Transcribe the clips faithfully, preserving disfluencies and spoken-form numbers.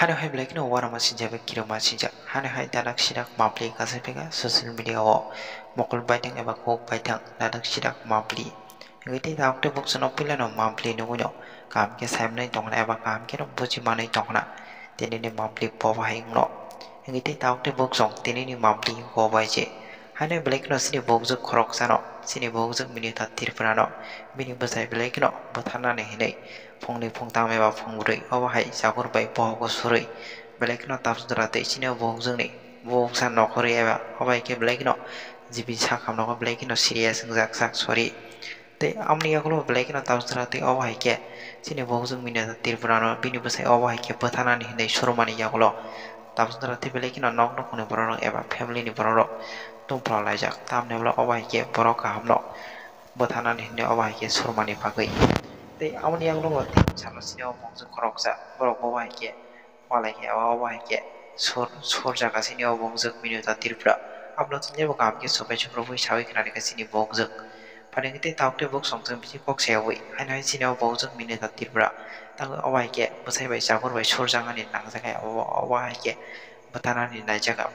Ano hai belai kheno uanama sinjak bai kirima sinjak. Hano hai dadak sidak mapli kasai phaikha social media o mokol baithang eba kok baithang dadak sidak mapli. Hingke tei tabuk tei bukchano puilano mapli nugwino kaham khe saimanwi tongkhna eba kaham kheno bujimanwi tongkhna. Tini ni mapli bobo hai wngno. Hingke tei tabuk tei bukchong tini ni mapli bobo hai se. Haino belai kheno chini bukjwk khoroksano, chini bukjwk Minita Tripurano, bini bwsai belai kheno bwtharnani hinwi phungni phungtham eba phungbrwi obo hai chakur bai bohogo surwi belai kheno tabswk jora tei chini o bukjwkni buksa nokhorwi eba obo hai khe belai kheno jibi sakhamno belai kheno serious wngjak sak sori. Tei amoni yagulo belai kheno tabswk jora tei obo hai khe chini bukjwk Minita Tripurano bini bwsai obo hai khe bwtharnani hinwi surumani yagulo tabswk jora tei belai kheno nok nukhungni borok rok eba family ni borok rok tungphla laijak tamni ulo obo hai khe borok kahamno bwtharnani hinwi obo hai khe surmani bagwi. Tei amoni yagulo bo tini salo chini o bukjwk khoroksa borok bo obo hai khe walai khe obo hai khe sur, sur jaga chini o bukjwk Minita Tripura. Abono chini bo kaham khe chubai chuprubwi sawi khwnani khe chini bukjwk. Phaini tei tabuk tei bukchong chwng bisi kok sayawi haino hai chini o bukjwk Minita Tripura. Tamo obo hai khe bwsai bai chakur bai surjaknani nangjak hai obo, obo hai khe bwtharnani naijaga.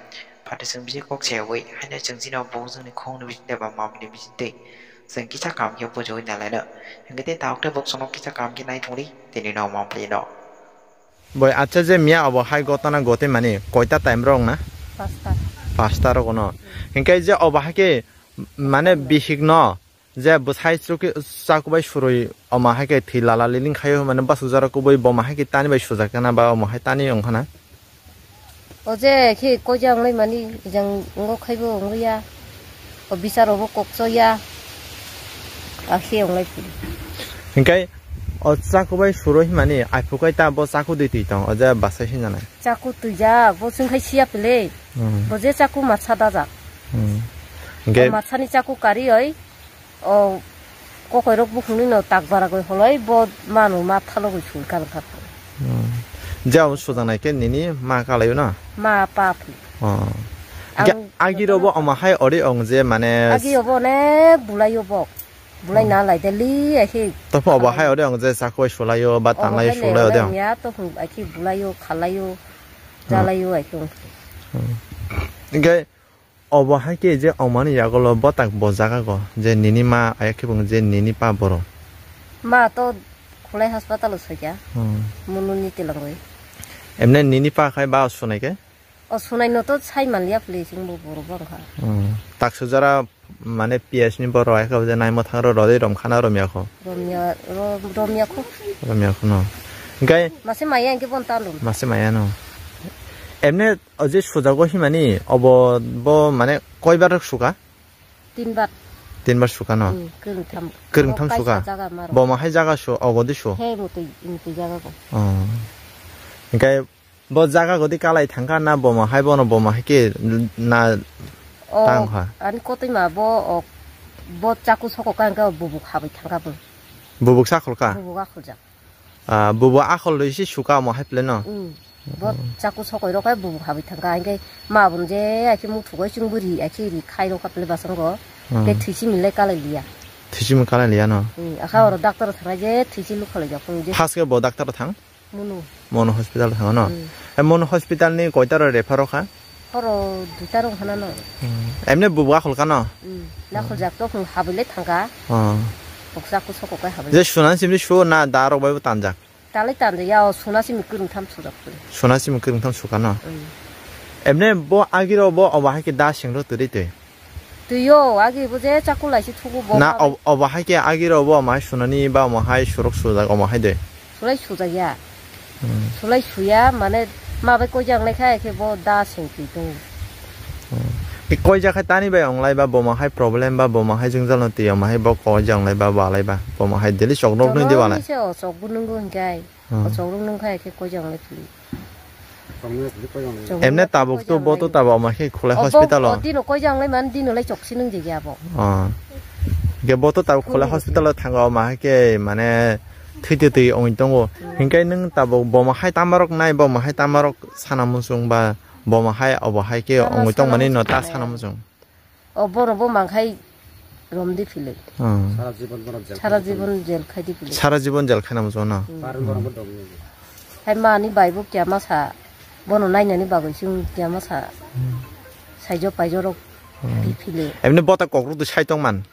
Phato chwng bisi kok sayawi haino chwng chini o bukjwkni khungni bisingtwi ba mamni bisingtwi chwng kisa kaham khe bujiwi nalaino. Hingke tei tabuk tei bukchongno kisa kaham khe naithungdi tini no mamlino. Boi, acha, je miya obo hai gotana gotwi mani koita time rok na? Pasta. Pasta rok no. Hingke je obo hai khe mane bihik no je bwsai chukhi chakubai surui omo hai khe thwi lala liling khaio mane bwsajak rok kubui bo ma hai khe tani bai sujak kana ba omo hai tani wngkha na? O je khe koija wnglaimani, ejang wngwi khaibo wngwi ya, o bichar robo kokcho ya, a khe wnglaiphi. Hinkhe o chakubai suro himani, aiphukai ta bo chaku dui twi tong, o je bwsai hinjanai. Chaku twijak, bo chwngkhai siya pili, hmm, bo je chaku matsa dajak. Hmm. O hinkhe matsani chaku karioi, O kokoirok bukhungni no tak baragoi holoi bo mano ma thalogoi sui kal kha. Hmm. Jao sujanai khe nini ma kalaio na? Ma pa phi. Oh. Ang Ge-, agi robo omo hai ori ong je mane agi obo ne bulaio bok. Bulai Oh. na lai de li akhi. Topho obo hai ori ong je sakoi sulaio ba Obo tanlai hai le sulaio de olai ong. Miya to hung akhi bulaio khalaio Hmm. jalaio akhi ong. Hmm. Ge Obo hai khe je omo ni yagulo bo tak bo jaga go je nini ma ayakhe bung je nini pa boro. Ma to Khulai hospital o soikha. Hmm. Munu ni tilangwi. Emne nini pa khai ba sunai khe? O sunai no to sai manliya pli sing bo boro bang kha. Hmm. Tak sujara mane P S ni boro ayakhe je naimo thang ro rode rom khana rom yakho. Rom ya, ro-, rom yakho. Rom yakho no. Gai Mase maya engke bon talum. Mase maya no. Emne O je sujago himani, obo bo mane koibar suka? Tinbar. Tinbar suka no? Hmm, kwrwngtham. Kwrwngtham Bo suka? kaisa jaga maro. Bo ma hai jaga su, ogo di su? He mutui, mutui jaga go. Oh. Hinkhe bo jaga godi kalai thangkha na bo ma hai bono bo ma hai khe na O, tang kha? Ani kotoi ma bo, o, bo chaku soko ka hinkhe bubuk habai thangkha bo. Bubuk sakhol ka? Bubuk akhol jak. Ah, bubo akhol rwi se suka omo hai phle no? Mm. Bo chaku sokoi rok hai bubo habwi thangkha, hinkhe ma bun je aikhe muthugoi chwngbo ri aikhe ri khai rokha phle basongo. Mm. Tei thwi chimi le kalai liya. Thwi chimi kalai liya no? Mm, akha oro doctor thangnai je thwi chi lukha laijak phung je. First khe bo doctor thang? Munu. Mono hospital thango no? Mm. Hai Mono hospital ni koita ro refer rokha? Horo duita rok hana no. Hmm. Emne bubu akhol kano? Hmm. Nakhol jak to hung habile thangka. Oh. Boksa ku soko kai habile. Je suna simri su na da rok bai tanjak. Talai tanja ya o suna simi kwrwng tham sujak kwrwng. Suna simi kwrwng tham sukano. Hmm. Emne bo agiro bo obo hai ke da singro turi tui. Tuyo agi bo je chakulai si thugu bo. Na ma ob-, obo hai ke agiro bo mai sunani ba omo hai surok sujak omo hai de. Sulai sujak ya. Hmm. Sulai suya, mane, ma bai koi jang lai kha, khe bo da seng twi tongo. Hmm. Koi jak khai tani bai ong lai ba, bo ma hai problem ba, bo ma hai jwngjal no twi, ma hai bo koi jang lai ba, ba lai ba, bo ma hai daily chok rok nung di ba lai. Chok nung se o chok bo nung go hingkai. Hmm. O chok rok nung khai khe koi jang lai twi. Emne tabuk to bo to tabuk ma khe Khulai hospital o. Dino koi jang lai man, dino lai chok si nung je ya bo. Ah. Ge bo to tabuk Khulai hospital o thango ma hai khe mane thwi twi twi ongwi tongo. Hinkhe nwng tabuk bo ma hai tama rok nai, bo ma hai tama rok sana muchung ba, bo ma hai obo hai khe ongwi tong mani no ta sana muchung. O borok bo mang khai rom di philwi. Hmm. Sara jibon borok jel khai di philwi. Sara jibon jel khai na muchung no. Hmm. Hai mani bai bo kiya masa, bono nainani bagwi chwng kiya masa saijo paijo rok Hmm. di phili. Emni bota kok rwtwi sai tong man.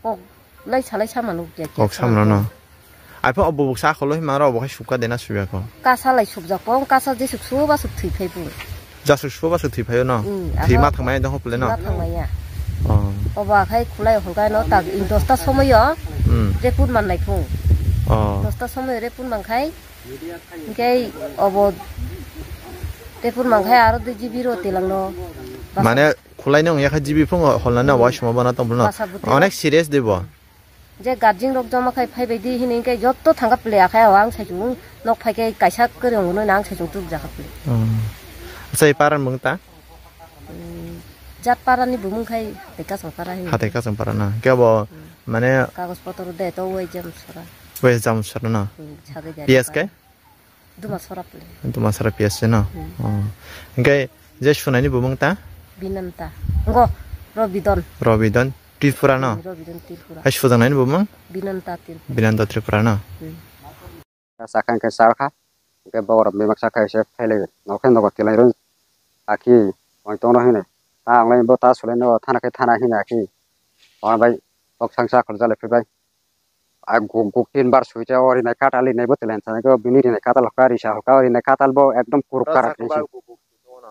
Kok lai salai samano kiya kiya Kok samano no. Aipha obo buksa akholo hima ro obo khai sukha dena suya ko. Kasa lai sukjak ko, kasa jesuk suba suk thwi phai bu. Jasuk suba suk thwi phaio no. Hmm, Thwi aha. Ma thangmai dong hopole no. Ma thangmai ya. Oh. Obo akhai khulai holga no tak in dosta somoyo. Hmm. Report man nai phung. Oh. Dosta somoyo report man khai. Hingke obo tepur mangkhai aro dui G B ro telangno. Mane khulai nung yakha G B phung holnani Hmm. obo simo bana tongphuno. Basa bwtwi Onek o. Serious de bo. Je guardian rok joma khai phai bai di hini hingke jotto thangka pile akhai o ang saichung nok phai khe kaisa kwrwng hwnwi nang saichung tuk jakha pile. Hmm. Acha, i paran mung ta? Hmm. Jat parani bumung khai tei kasang para hini. Hatai kasang para na. Kebo Hmm. mane Kagos potro de to wai jam sora. Wai jam sora na. Hmm, sagwi jani P S K? para. Duma sora pele. Duma sora P S C no. Hmm. Oh. Hingke je sunaini bumung ta? Binanta. Ngo, Robidon. Robidon Tripura no. Hmm, Robidon Tripura. Hai sujaknaini bumung? Binanta Tripura. Binanta Tripura no. Hmm. Sakha hingke sakha. Hingke borom bimak sakha ise phelai. Nokhe nogo tilai run. Aki, wang tongno hine. Ta onglai bo ta sulai no thana khe thana hine aki. Wang bai, bok sangsa khol jale phi bai. A guk guk tin bar suite o rinai katal rinai bo telen sanai ko bini rinai katal hoka risa hoka rinai katal bo ekdom kuruk Oro karak chaku bai hinsi. Guk guk twi tongo no.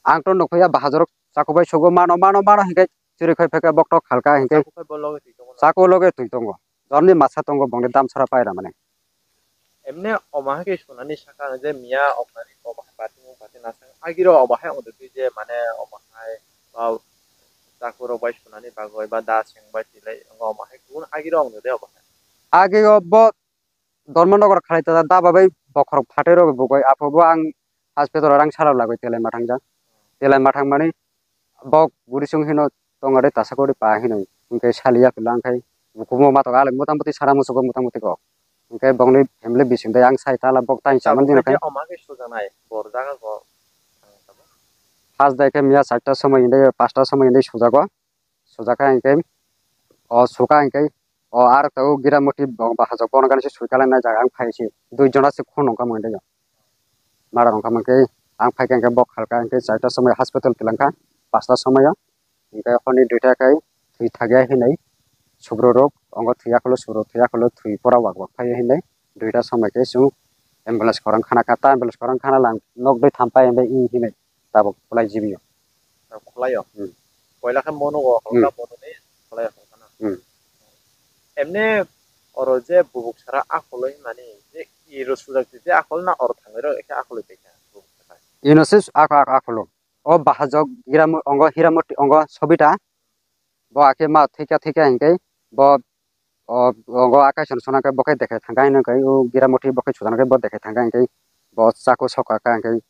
Ang to nukhuya bahajorok chaku bai sugo mano mano mano hinkai chiri khoi pheka boktok halka hinkai Chaku bai bo loge twi tongo no. Chaku loge twi tongo. Jorni masa tongo bongni dam sora paira mane. Emne omo hai khe sunani saka ang je miya omo hai omo hai bati mung bati nasang agiro omo hai ongtwi je mane omo hai ba chakurok bai sunani bagwi ba da seng bai tilai wng omo hai kubun agiro ongtwi de omo hai. Agi o bo Dharmanagar khalai ta da ba bai bokhorok phatwi rok bugwi apo bo ang hospital o rang salo lagwi telai ma thangjak. Telai ma thangmani bok buri sung hino tongo de tasa kori pa hino hingke saliya pila angkhai bukumo matok alek motamoti sara musugo motamoti kok hingke bokni family bising de ang sai tala bok tang Tabuk chamani dino khe khai. Omo khe sujaknai bor jaga go. First day khe miya charta somoi hinde pasta somoi hinde sujago. Sujak kha hingke o suka hingke o ar tau gira moti bo bahajak bono gani se suika lai nai jaga ang phai se dui jona se khun nongkha mui de mara nongkha mui khe ang phai kha hingke bok khalka hingke charta somoi hospital tilangkha pasta somoi o hingke honi duita khe thwi thagya hinui subro rok ongo thwiya kholo subro thwiya kholo thwi pora wak wak phai hinui duita somoi khe chwng ambulance khorang khana kha ta ambulance khorang khana lang nok dui tham pai hinui tabuk khulai jibi o. Khulai o. Hmm. Poila khe mono o Hmm. halka mono ni khulai o halka na. Hmm. Emne oro je bubuk sara akholo hinmani je i ro sujak je akhol na oro thangwi ro ekhe akholo tei kha bubuk sara. Ino se ak ak akholo. O bahajok gira mo-, ongo hira moti ongo sobita. Bo akhe ma thika thika hingke bo o, o, o, akaisano sona khe bo khe dekhai thangkha hino khe, o, giramoti bo khe sujana khe bo dekhai thangkha hingkhe, bo chaku soka kha hingkhe,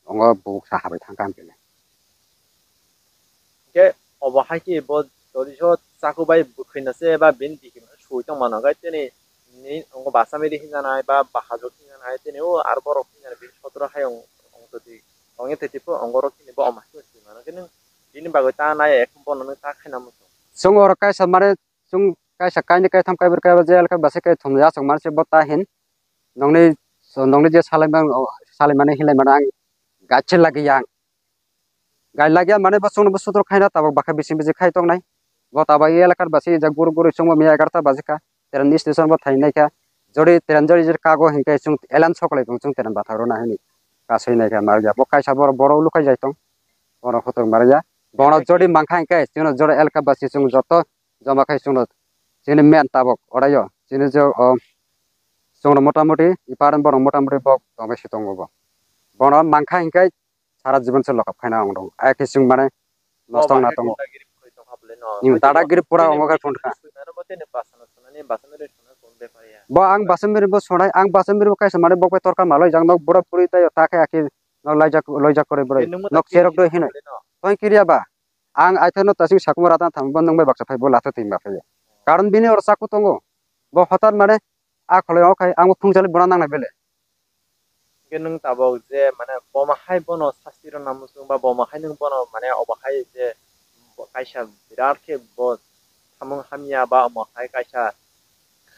ongo buksa habai thangkha hingkhe. Hingkhe obo hai khe bo jodi so chaku bai bwkhwina se ba bini bihik sui tong mano, khe tini ni ongo basa miri hinjanai ba bahajwk hinjanai, tini o ar borok hinjanai bini sodro hai ong, ong twi, ong twi pho ongo rok tini bo omo hai khe sui mano, khe nwng bini bagwi ta nai, ekho bono nwng ta khaina muchung. Chwng oro kaisa mare Chwng kaisa kainwi kaitham kaibrwi kaiba je elka bwsai kaitham ya chwng mani se bo ta hin. Nokni, nokni je salaimani, salaimani hinlaimani ang gachi lagi yang. Gai lagi ang mane bo chwngno bo sutro khaina tabuk bakha bising bising khai tongnai. Bo tabuk elakar bwsai je guru guru chwngbo miya egarta baji kha. Train station bo thainai kha. Jodi train jodi je kago hinkhe chwng elan sokolai tong chwng train bathang rwna hini. Kasui nai kha marya. Bo kaisa borok borok lukai jai tong. Bono hotok marya. Bono jodi mankha hinkhe chwngno jodi elka bwsai chwng joto joma khai chwngno chini men tabok odaio chini je o chwngno motamoti ipareng borok motamoti bok tongbai se tongo bo. Bono mankha hinkhe sara jibon se lokap khaina ang rong. Ai khe chwng mane nosto wngna tongo. Dadagiri pura ongo khai phone kha. Bo ang basam biri bo sonai, ang basam biri bo kaisa mane bok bai torka malai jang nok bura buri tai ta khe akhe nok laijak, laijak kore bwrwi. Nok cherok doi hinoi. Tong kiriya ba. Ang aithano tasing sakumo rata thang bo nung bai baksa phai bo latha twi ma phai. Karon bini oro chaku tongo. Bo hotar mane a kholoi o khai ang bo phung chali bona nangnai bele. Hingke nwng tabok je mane boma hai bono sasti rwna muchung ba boma hai nwng bono mane obo hai je bo kaisa birat khe bo samung hamya ba omo hai kaisa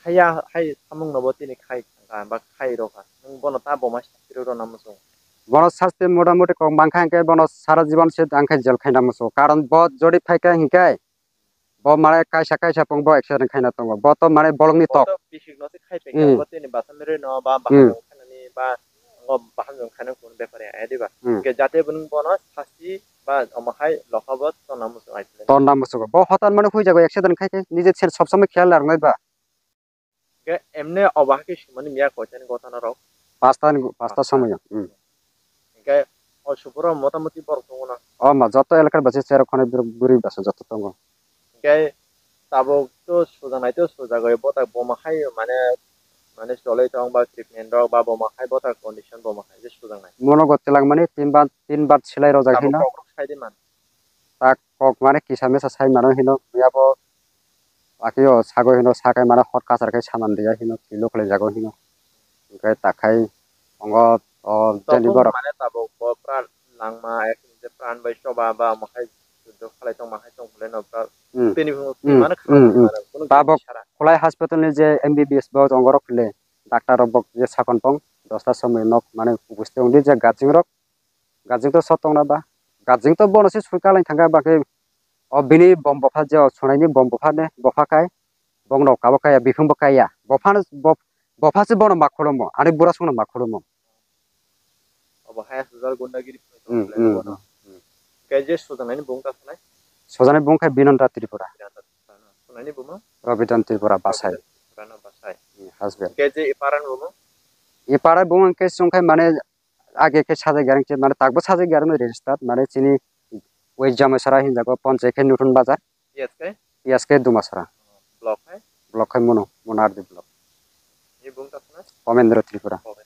khaya hai samung no bo tini khai. ba khai rokha. Nwng bono ta bo ma sasti rw rwna muchung. Bono sasti motamoti kok mankha hwnkhe bono sara jibon se ang khe jel khaina muchung. Karon bo jodi phaikha hwnkhe bo mane kaisa kaisa pung bo accident khaina tongo. Bo to mane bolongni tok. Bo to bisikno se khai phaikha, hmm, bo tini basa merino ba, hmm, bahan khainani ba, ngo bahan jong khaina kun bepar ya, ya diba? Hmm. Hwnkhe jate bo nwng bono sasti ba omo hai lokha bo tonna muchung ai. Tonna muchung. Bo hotan mane hui jago accident khai khe, nije se sob somoi khiyal larwnai ba. Hwnkhe emne obo hakhe sumani miya koitani gotana rok? Pasta ni, pasta somoyo. Hmm. Hwnkhe o suburo motamoti borok tongo na? O ma, joto elakar basi cherok khonai borok bwrwi basa joto tongo. Hwnkhe tabuk to sujaknai to sujagwi botak boma hai mane, mane choloi tong ba treatment rok ba boma hai botak condition boma hai je sujaknai. Mono go twlangmani tin bar, tin bar silai rojak hino. Tabuk kok rok sai di man. Tak kok mane kisa mesa sai mano hino, yabo akio sago hino, sakai mane hot kasar kai saman dia hino, kilo khlai jago hino. Hwnkhe takhai ongo o deliver mane tabuk bo pran langma, ek je pran bai choba ba omo hai juddo khlai tongma hai tong bole no pran. Hmm. Tini phungo, hmm, mane, hmm, khwlai, hmm, mane, kuno tabuk gari sara. Khwlai hospital ni je M B B S bo tongo rok le, doctor rok bo je sakon tong, dosta somoi nok mane ubuste ongdi je gajing rok, gajing to sotong na ba, gajing to bono se sui kalai thangkha ba khe o bini bom bopha je o sunaini bom bopha ne, bopha kai, bong rok kabo kaiya, biphung bo kaiya, bopha no, bop-, bopha se bono ma kholomo, ani bura songno ma kholomo. Obo hai hajar gundagiri. Hmm, hmm, hmm, hmm. Khe je sojanani bung ta sanai? Sojanani bung khe Binanda Tripura. Binanda Tripura no. Sunani bung no? Rabidan Tripura Basai. Rabidan Tripura no Basai. Hmm, husband. Khe je iparan bung no? Ipara bung khe sung khe mane age khe sajak yarang khe mane takbo sajak yarang register mane chini wei Jamaisara hinjago ponchai khe Nutun Bazar. P S K? P S K Dumasara. Block hai? Block hai Mono, Monardi block. Ni bung ta sanai? Pomendra Tripura. Pomendra.